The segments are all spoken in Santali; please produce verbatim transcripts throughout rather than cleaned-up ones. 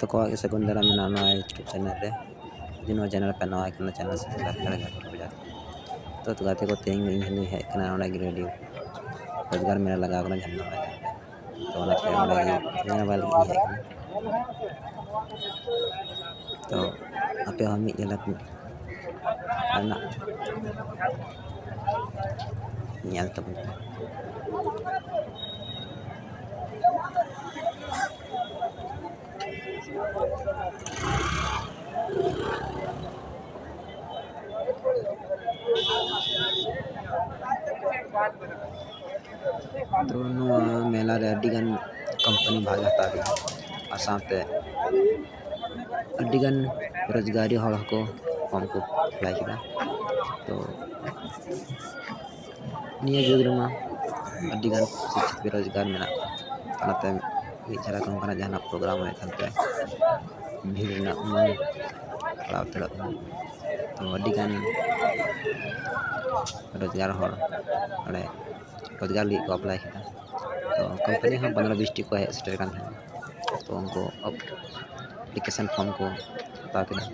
ᱡᱚᱛᱚ ᱠᱚᱣᱟᱜ ᱜᱮ ᱥᱟᱹᱜᱩᱱ ᱫᱟᱨᱟᱢ ᱢᱮᱱᱟᱜᱼᱟ ᱱᱚᱣᱟ YouTube ᱪᱮᱱᱮᱞ ᱨᱮ᱾ ᱡᱩᱫᱤ ᱱᱚᱣᱟ ᱪᱮᱱᱮᱞ ᱯᱮ ᱱᱟᱣᱟ ᱠᱟᱱᱟ, ᱪᱮᱱᱮᱞ ᱥᱟᱵᱥᱠᱨᱟᱭᱤᱵ ᱠᱟᱛᱮ ᱜᱷᱟᱴᱠᱚᱲᱟ ᱵᱟᱡᱟᱨ᱾ ᱛᱚ, ᱛᱚ ᱜᱟᱛᱮ ᱠᱚ, ᱛᱮᱦᱮᱧ ᱤᱧ ᱦᱚᱸᱧ ᱦᱮᱡ ᱟᱠᱟᱱᱟ ᱱᱚᱰᱮ ᱜᱤᱨᱤᱰᱤ ᱨᱳᱡᱽᱜᱟᱨ ᱢᱮᱞᱟ ᱞᱟᱜᱟᱣ ᱠᱟᱱᱟ ᱡᱷᱟᱨᱱᱟ ᱢᱚᱭᱫᱟᱱ ᱨᱮ᱾ ᱛᱚ, ᱚᱱᱟᱛᱮ ᱚᱸᱰᱮ ᱜᱮ ᱧᱮᱞ ᱵᱟᱲᱟ ᱞᱟᱹᱜᱤᱫ ᱤᱧ ᱦᱮᱡ ᱟᱠᱟᱱᱟ᱾ ᱛᱚ, ᱟᱯᱮ ᱦᱚᱸ ᱢᱤᱫ ᱡᱷᱟᱞᱟᱠ ᱨᱮᱱᱟᱜ ᱧᱮᱞ ᱛᱟᱵᱚᱱ ᱯᱮ᱾ ᱛᱚ, ᱱᱚᱣᱟ ᱢᱮᱞᱟ ᱨᱮ ᱟᱹᱰᱤᱜᱟᱱ ᱠᱳᱢᱯᱟᱱᱤ ᱵᱷᱟᱜᱽ ᱦᱟᱛᱟᱣ ᱠᱮᱫᱟ, ᱟᱨ ᱥᱟᱶᱛᱮ ᱟᱹᱰᱤᱜᱟᱱ ᱨᱳᱡᱽᱜᱟᱨᱤ ᱦᱚᱲ ᱦᱚᱸᱠᱚ ᱯᱷᱚᱨᱢ ᱠᱚ ᱮᱯᱞᱟᱭ ᱠᱮᱫᱟ᱾ ᱛᱚ, ᱱᱤᱭᱟᱹ ᱡᱩᱜᱽ ᱨᱮᱢᱟ ᱟᱹᱰᱤᱜᱟᱱ ᱥᱤᱠᱠᱷᱤᱛ ᱵᱮᱨᱳᱡᱽᱜᱟᱨ ᱢᱮᱱᱟᱜ ᱠᱚᱣᱟ, ᱚᱱᱟᱛᱮ ᱢᱤᱫ ᱡᱷᱟᱞᱟᱠ ᱚᱱᱠᱟᱱᱟᱜ ᱡᱟᱦᱟᱱᱟᱜ ᱯᱨᱳᱜᱨᱟᱢ ᱦᱩᱭᱩᱜ ᱠᱟᱱ ᱛᱮ ᱵᱷᱤᱲ ᱨᱮᱱᱟᱜ ᱩᱢᱟᱹᱱ ᱯᱟᱲᱟᱣ ᱩᱛᱟᱹᱨᱚᱜ ᱠᱟᱱᱟ᱾ ᱛᱚ, ᱟᱹᱰᱤᱜᱟᱱ ᱨᱳᱡᱽᱜᱟᱨ ᱦᱚᱲ ᱚᱸᱰᱮ ᱨᱳᱡᱽᱜᱟᱨ ᱞᱟᱹᱜᱤᱫ ᱠᱚ ᱮᱯᱞᱟᱭ ᱠᱮᱫᱟ᱾ ᱛᱚ, ᱠᱳᱢᱯᱟᱱᱤ ᱦᱚᱸ ᱯᱚᱱᱨᱚ ᱵᱤᱥ ᱴᱤ ᱠᱚ ᱦᱮᱡ ᱥᱮᱴᱮᱨ ᱠᱟᱱ ᱛᱟᱦᱮᱸᱱᱟ᱾ ᱛᱚ, ᱩᱱᱠᱩ ᱟᱯᱞᱤᱠᱮᱥᱚᱱ ᱯᱷᱚᱨᱢ ᱠᱚ ᱦᱟᱛᱟᱣ ᱠᱮᱫᱟ,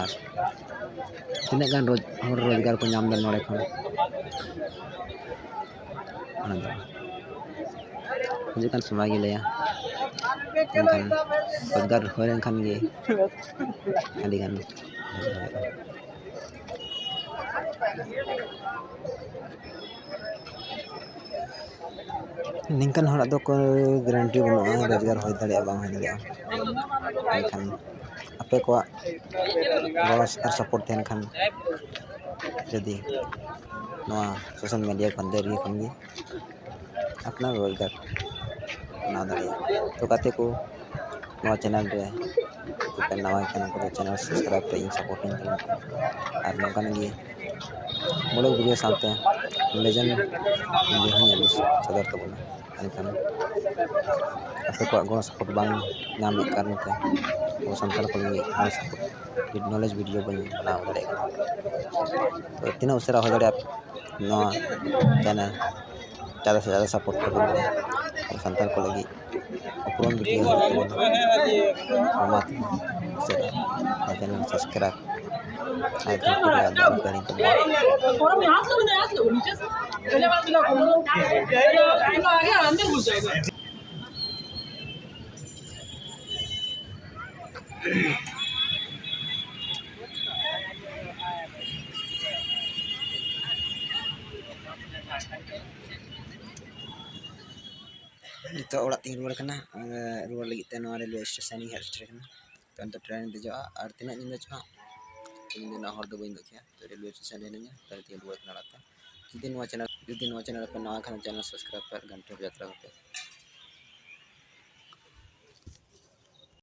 ᱟᱨ ᱛᱤᱱᱟᱹᱜ ᱜᱟᱱ ᱨᱳᱡᱽ-, ᱦᱚᱲ ᱨᱳᱡᱽᱜᱟᱨ ᱠᱚ ᱧᱟᱢ ᱮᱫᱟ ᱱᱚᱰᱮ ᱠᱷᱚᱱ, ᱚᱱᱟ ᱫᱚ ᱦᱤᱡᱩᱜ ᱠᱟᱱ ᱥᱚᱢᱚᱭ ᱜᱮ ᱞᱟᱹᱭᱟ᱾ ᱢᱮᱱᱠᱷᱟᱱ ᱨᱳᱡᱽᱜᱟᱨ ᱦᱩᱭ ᱞᱮᱱᱠᱷᱟᱱ ᱜᱮ ᱟᱹᱰᱤᱜᱟᱱ ᱵᱷᱟᱜᱮ ᱦᱩᱭᱩᱜᱼᱟ᱾ ᱱᱤᱝᱠᱟᱱ ᱦᱚᱲᱟᱜ ᱫᱚ ᱠᱳᱱᱳ ᱜᱮᱨᱮᱱᱴᱤ ᱵᱟᱹᱱᱩᱜᱼᱟ, ᱨᱳᱡᱽᱜᱟᱨ ᱦᱩᱭ ᱫᱟᱲᱮᱭᱟᱜᱼᱟ, ᱵᱟᱝ ᱦᱩᱭ ᱫᱟᱲᱮᱭᱟᱜᱼᱟ᱾ ᱢᱮᱱᱠᱷᱟᱱ ᱟᱯᱮ ᱠᱚᱣᱟᱜ ᱜᱚᱲᱚ ᱟᱨ ᱥᱟᱯᱳᱨᱴ ᱛᱟᱦᱮᱱ ᱠᱷᱟᱱ, ᱡᱩᱫᱤ ᱱᱚᱣᱟ ᱥᱳᱥᱟᱞ ᱢᱤᱰᱤᱭᱟ ᱠᱷᱚᱱ ᱫᱚ ᱤᱭᱟᱹ ᱠᱷᱚᱱ ᱜᱮ ᱟᱯᱱᱟᱨ ᱨᱳᱡᱽᱜᱟᱨ ᱵᱮᱱᱟᱣ ᱫᱟᱲᱮᱭᱟᱜᱼᱟ᱾ ᱛᱚ ᱜᱟᱛᱮ ᱠᱚ, ᱱᱚᱣᱟ ᱪᱮᱱᱮᱞ ᱨᱮ ᱡᱩᱫᱤ ᱯᱮ ᱱᱟᱣᱟ ᱜᱮ ᱠᱷᱟᱱ, ᱩᱱᱠᱩ ᱫᱚ ᱪᱮᱱᱮᱞ ᱥᱟᱵᱥᱠᱨᱟᱭᱤᱵ ᱠᱟᱛᱮ ᱤᱧ ᱥᱟᱯᱳᱨᱴ ᱤᱧ ᱛᱟᱵᱚᱱ ᱯᱮ᱾ ᱟᱨ ᱱᱚᱝᱠᱟᱱ ᱜᱮ ᱢᱩᱞᱩᱠ ᱵᱷᱤᱰᱤᱭᱳ ᱥᱟᱶᱛᱮ ᱞᱮᱡᱮᱱᱰ ᱵᱷᱤᱰᱤᱭᱳ ᱦᱚᱸᱧ ᱟᱹᱜᱩ ᱥᱚᱫᱚᱨ ᱛᱟᱵᱚᱱᱟ᱾ ᱢᱮᱱᱠᱷᱟᱱ ᱟᱯᱮ ᱠᱚᱣᱟᱜ ᱜᱚᱲᱚ ᱥᱟᱯᱳᱨᱴ ᱵᱟᱝ ᱧᱟᱢ ᱢᱤᱫ ᱠᱟᱨᱚᱱ ᱛᱮ ᱟᱵᱚ ᱥᱟᱱᱛᱟᱲ ᱠᱚ ᱞᱟᱹᱜᱤᱫ ᱜᱚᱲᱚ ᱥᱟᱯᱳᱨᱴ, ᱱᱚᱞᱮᱡᱽ ᱵᱷᱤᱰᱤᱭᱳ ᱵᱟᱹᱧ ᱵᱮᱱᱟᱣ ᱫᱟᱲᱮᱭᱟᱜ ᱠᱟᱱᱟ᱾ ᱛᱚ ᱛᱤᱱᱟᱹᱜ ᱩᱥᱟᱹᱨᱟ ᱦᱩᱭ ᱫᱟᱲᱮᱭᱟᱜᱼᱟ ᱱᱚᱣᱟ ᱪᱮᱱᱮᱞ ᱡᱟᱫᱟ ᱥᱮ ᱡᱟᱫᱟ ᱥᱟᱯᱳᱨᱴ ᱛᱟᱵᱚᱱ ᱯᱮ, ᱟᱵᱚ ᱥᱟᱱᱛᱟᱲ ᱠᱚ ᱞᱟᱹᱜᱤᱫ ᱩᱯᱨᱩᱢ ᱵᱷᱤᱰᱤᱭᱳ ᱦᱩᱭᱩᱜ ᱛᱟᱵᱚᱱᱟ᱾ ᱢᱟ ᱛᱚᱵᱮ, ᱪᱮᱫ ᱟᱨ ᱪᱮᱱᱮᱞ ᱥᱟᱵᱥᱠᱨᱟᱭᱤᱵᱽ ᱟᱨ ᱜᱷᱚᱱᱴᱤ ᱨᱮ ᱟᱞᱚ ᱯᱮ ᱦᱤᱲᱤᱧ ᱛᱟᱵᱚᱱᱟ᱾ ᱱᱤᱛᱚᱜ ᱚᱲᱟᱜ ᱛᱤᱧ ᱨᱩᱣᱟᱹᱲ ᱠᱟᱱᱟ᱾ ᱟᱨ ᱨᱩᱣᱟᱹᱲ ᱞᱟᱹᱜᱤᱫ ᱛᱮ ᱱᱚᱣᱟ ᱨᱮᱞᱣᱮ ᱥᱴᱮᱥᱚᱱ ᱤᱧ ᱦᱮᱡ ᱥᱮᱴᱮᱨ ᱠᱟᱱᱟ᱾ ᱛᱚ, ᱱᱤᱛᱚᱜ ᱴᱨᱮᱱ ᱤᱧ ᱫᱮᱡᱚᱜᱼᱟ ᱟᱨ ᱛᱤᱱᱟᱹᱜ ᱧᱤᱫᱟᱹ ᱪᱚ ᱦᱟᱸᱜ, ᱧᱤᱫᱟᱹ ᱨᱮᱱᱟᱜ ᱦᱚᱨ ᱫᱚ ᱵᱟᱹᱧ ᱩᱫᱩᱜ ᱠᱮᱭᱟ᱾ ᱛᱚ, ᱨᱮᱞᱣᱮ ᱥᱴᱮᱥᱚᱱ ᱨᱮ ᱦᱤᱱᱟᱹᱧᱟ, ᱛᱚ, ᱱᱤᱛᱚᱜ ᱤᱧ ᱨᱩᱣᱟᱹᱲ ᱠᱟᱱᱟ ᱚᱲᱟᱜ ᱛᱮ᱾ ᱡᱩᱫᱤ ᱱᱚᱣᱟ ᱪᱮᱱᱮᱞ, ᱡᱩᱫᱤ ᱱᱚᱣᱟ ᱪᱮᱱᱮᱞ ᱨᱮᱯᱮ ᱱᱟᱣᱟ ᱠᱷᱟᱱ, ᱪᱮᱱᱮᱞ ᱥᱟᱵᱥᱠᱨᱟᱭᱤᱵᱽ ᱯᱮ ᱟᱨ ᱜᱷᱚᱱᱴᱤ ᱨᱮ ᱡᱟᱛᱨᱟ ᱠᱟᱛᱮ